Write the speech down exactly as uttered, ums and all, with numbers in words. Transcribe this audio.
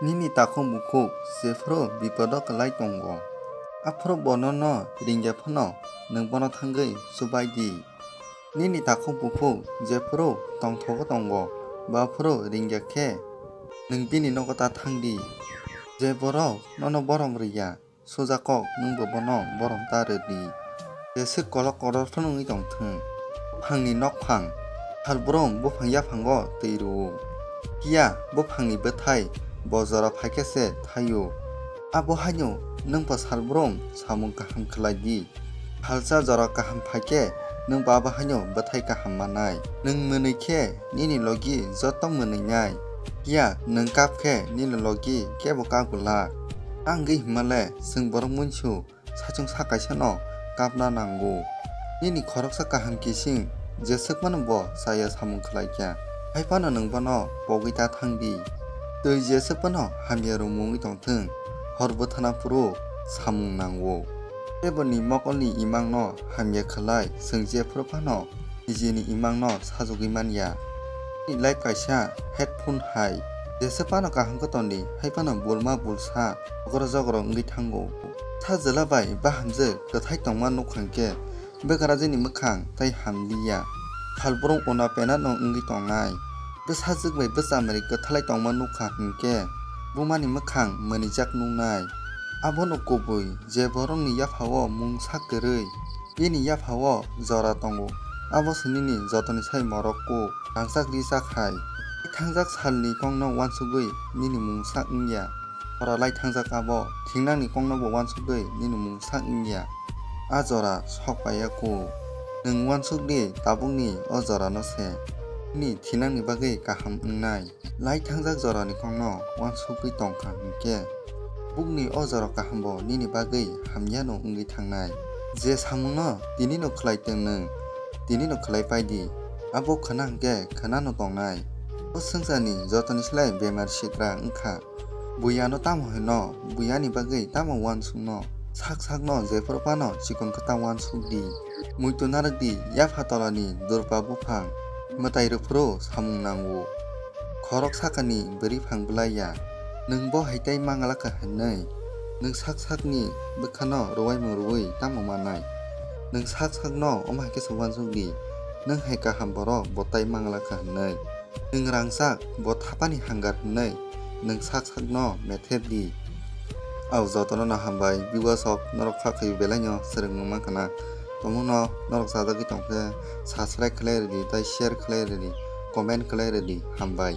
Nini takhuk bukhuk jephuru bipodo kwlai tongo, aphuru bo nono ringya phano nwng bono thangwi chubai di. Nini takhuk bukhuk jephuru tongthogo tongo, baphuru ringya khe nwng bini nogo ta thang di. Je borok nono borom rwya, suja kok nwngbo bono borom ta rw di. Jeswk kolok kotor phano wngwi tong thung. Buphangni nokphang, salbrum buphang yaphango twi rw-o. Phiya buphangni bwthai bo jora phai khe se thai-o. Abo haino nwngbo salbrum samung kaham khlai di. Salsa jora kaham phai khe nwngbo abo haino bwthai kaham manai. Nwng mwnwi khe nini logi joto mwnwi nai. Phiya nwng kap khe nini logi kebo kap glak. Tangwi hwnmale chwng borok muinsu saichung sa kaisano kapna nango. Nini khoroksa kaham kising jeswk phano bo chaya samung khlai kha, hai phano nwng bono pogwi ta thang di. Twi jeswk phano hamya rwmung wngwi tong thung, hor bwthana phuru samung nango. Tei boni mokolni imangno hamya khlai chwng jephuru phano nijini imangno sajagwi man ya. Nini life kaisa headphone hai, jeswk phano kaham khe ton di, hai phano bulma bulsa, okoro jokoro wngwi thango. Sa jwla bai bahamjwk kwthai tongma nukha hwnkhe, bwkrajwkni mwkhang tei hamliya. Salbrum una penatno wngwi tongnai. Bwsajwk bai bwchamari kwthalai tongma nukha hwnkhe, bumani mwkhang mwnwijak nuknai. Abono kubui je borokni yaphao mungsa kwrwi, bini yaphao jora tongo. Abo se nini jotoni sai morok kuk, rangchak ri chak hai. Thangjak salni kokno uansugwi nini mungsa wngya. Jora lai thangjak abo thingnangni koknobo uansugwi nini mungsa wngya. A jora sok paiya kuk. Nwng uansuk di tabukni o jorano se. Nini thinangni bagwi kaham wngnai. Lai thangjak jorani kokno uansugwi tongkha hwnkhe, bukni o jora kahambo nini bagwi hamyano wngwi thangnai. Je samungno tinino khlai tong nwng, tinino khlai pai di. Abo khna hwnkhe khnano tongnai. O swngcharni jotoni slai bemar sikra wngkha. Buiyano tamo hino, buiyani bagwi tamo uansukno? Sak sakno jephuru phano chikon kwtal uansuk di. Muitu narwk di, yapha tolani durpa buphang, mwtai rwphuru samung nango. Khorok sakani bwrwi phang bwlai ya, nwng bo hai tei mangala kha hwnwi. Nwng sak sakni bwkhano rwuaimung rwui tamo manai? Nwng sak sakno omo hai khe se uansuk di, nwng hai kaham borok bo tai mangala kha hwnwi. Nwng rangchak, bo thapani hangar hwnwi nwng sak sakno methep di. Au jotono no hambai, viewers rok norok kha khaio belai no swrwngmung mankha na. Tongmung no norok chajagwi tongkhe subscribe khlai rwdi, tei share khlai rwdi, comment khlai rwdi, hambai.